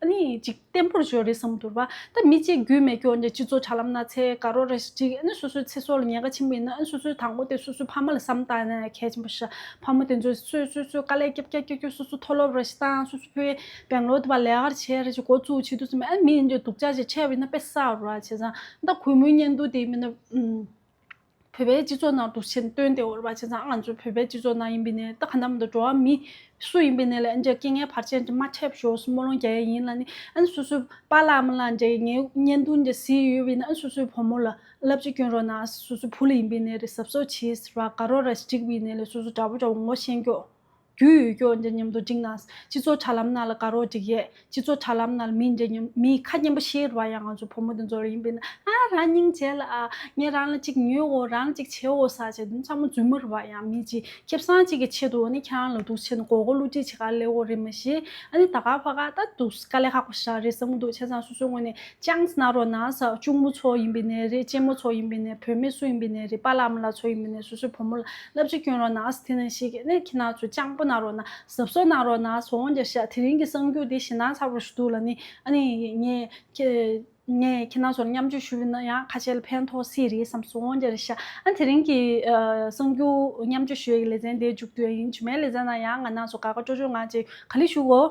ཨ་ནི་ཅིག་བརྟན་པོར་བཟོ་རེད་བསམ་འདུག་པ། ད་མི་གཅིག་རྒྱུས་མེད་སྐྱོ་འདྲ་སྤྱི་ཚོགས་དྲ་ལམ་ན་ཚེ་དགའ་རོགས་རེ་ཞིག་ཅིག་ཨ་ནི་སོ་སོའི་ཚེ་སྲོག་ལ་ཉེན་ཁ་ཕྱིན་པ་ཡིན་ན། ཨ་ནི་སོ་སོའི་དང་པོ་དེ་སོ་སོའི་ཕ་མ་ལ་བསམ་བཏང་ན་གལ་ཆེན་པོ་ཤ། ཕ་མ་དེ་ཚོས་སོ་སོ་སོ་དཀའ་ལས་རྒྱབ་རྒྱབ་རྒྱབ་རྒྱབ་སོ་སོ་མཐོ་སློབ་རེ་ཞིག་བཏང་། སོ་སོ་ཕ་གིའི་སྦེང་ལོར་དུ་བ་ལས་ཀར་བྱས་རེ་ཞིག་འགོ་བཙུགས་བྱེད་དུས་ཙམ་ཨ་ནི་མི་འདྲ་སྡུག་ཅག་ཅིག་འཕྲད་པ་ཡིན་ན་དཔེ་བསགས་རོགས་བྱས་ཙང་། ད་གུས་མོའི་བརྙན་ཐུང་དེ་མིན་ན་ཨུམ། བོད་པའི་སྤྱི་ཚོགས་ནང་དུ་ཕྱིན་སྟོན་བསྡད་ཡོད་རེད་པ། བྱས་ཙང་ང་ཚོ་བོད་པའི་སྤྱི་ཚོགས་ནང་ཡིན་པ་ཡིན་ནའི་ད་ག་ནམ་དུ་འགྲོ་བ་མི་སུ་ཡིན་པ་ཡིན་ནའི་ལས་ཨ་འདྲ་རྐྱེན་ངན་བར་ཆད་འདྲ་མ་འཕྲད་ཞོག་སྨོན་ལམ་རྒྱག་ཡ་ཡིན་ལབ་ནི། ཨ་ནི་སོ་སོའི་པཱ་ལགས་ཨ་མ་ལགས་འདྲ་ངའི་བརྙན་ཐུང་འདྲ་གཟིགས་ཡོད་པ་ཡིན་ན་ཨ་ནི་སོ་སོའི་བུ་མོ་ལ་བསླབ་བྱ་སྐྱོན་རོགས་གནང་། སོ་སོའི་བུ་ལ་ཡིན་པ་ཡིན་ནའི་རེད། གཟབ་གཟབ་བྱེད་ཟེར་བ། དགའ་རོགས་ར་ཞིག་འགྲིག་པ་ཡིན་ནའི་ལས་སོ་སོ་དྲག་པོ་དྲག་པོ་ངོ་ཤེས་མཁན་རྒྱུས་ཡོད་མཁན་འདྲ་མཉམ་དུ་འགྲིག་ན། སྤྱི་ཚོགས་དྲ་ལམ་ནང་ལ་དགའ་རོགས་འགྲིག་ཡས། སྤྱི་ཚོགས་དྲ་ལམ་ནང་ལ་མི་འདྲ་མཉམ་མི་ཁ་སྙན་པོ་བཤད་རེད་པ། ཡང་ང་ཚོ་བུ་མོ་དེ་ཚོ་ལ་ཡིན་པ་ཡིན་ན་ཨ་རང་སྙིང་རྗེ་ལ་ཨ་ངས་རང་ལ་གཅིག་ཉོས་འོ། རང་ལ་གཅིག་བྱེད་འོ་ཟེར་བྱས་དེ་ཚང་མ་རྫུན་མ་རེད་པ། ཡང་མི་གཅིག་ཁེ་བཟང་གཅིག་གི་ཆེད་དུ་ནི་ཁྱེད་རང་ལ་འདུག་བྱས་ནས་མགོ་སྐོར་བསླུ་བྲིད་བྱེད་ག་སླེབས་འོ་རེད། མ་གཞི་ཨ་ནི་ད་ག་ཕ་ག་ད་འདུག་དཀའ་ལས་ཁག་པོ་ཞེ་དྲག་རེད་བསམ་གྱི་འདུག་བྱས་ཙང་སོ་སོའི་ངོས་ནས་ཅང་གནང་རོགས་གནང་ཟེར། གཅུང་མོ་ཚོ་ཡིན་པ་ཡིན་ནའི་རེད། གཅེན་མོ་ཚོ་ཡིན་པ་ཡིན་ནའི་རེད། བུད་མེད་སུ་ཡིན་པ་ཡིན་ནའི་རེད། པཱ་ལགས་ཨ་མ་ལགས་ཚོ་ཡིན་པ་ཡིན་ནའི་སོ་སོའི་བུ་མོ་ལ་བསླབ་བྱ་སྐྱོན་རོགས་གནང་ཟེར། དེ་ནང་བཞིན་གྱི་ནས་ཁྱེད་རང་ཚོ་སྤྱང་པོ་གནང་རོགས་གནང་། གཟབ་གཟབ་གནང་རོགས་གནང་ཟེར། འོན་ཀྱང་ཤག་དེ་རིང་གི་གསར་འགྱུར་དེ་ཞེད་སྣང་ཚ་པོ་ཞིག་འདུག་ལབ་ནི། ཨ་ནི་ངས་ཁྱེད་ངས་ཁྱེད་རང་ཚོར་མཉམ་སྤྱོད་ཞུས་ན་ཡང་ཁ་ཤས་ལ་ཕན་ཐོགས་སྲིད་རེད་བསམ་སོང་། འོན་ཀྱང་རེད་ཤག་ཨ་དེ་རིང་གི་ཨ་གསར་འགྱུར་མཉམ་སྤྱོད་ཞུ་ཡག་གི་ལེ་ཚན་དེ་མཇུག་བསྡུ་ཡ་ཡིན། རྗེས་མའི་ལེ་ཚན་ནང་ཡང་ང་རང་ཚོ་དགའ་དགའ་སྤྲོ་སྤྲོ་ངང་ཅིག་ག་ལེ་ཞུ་གོ།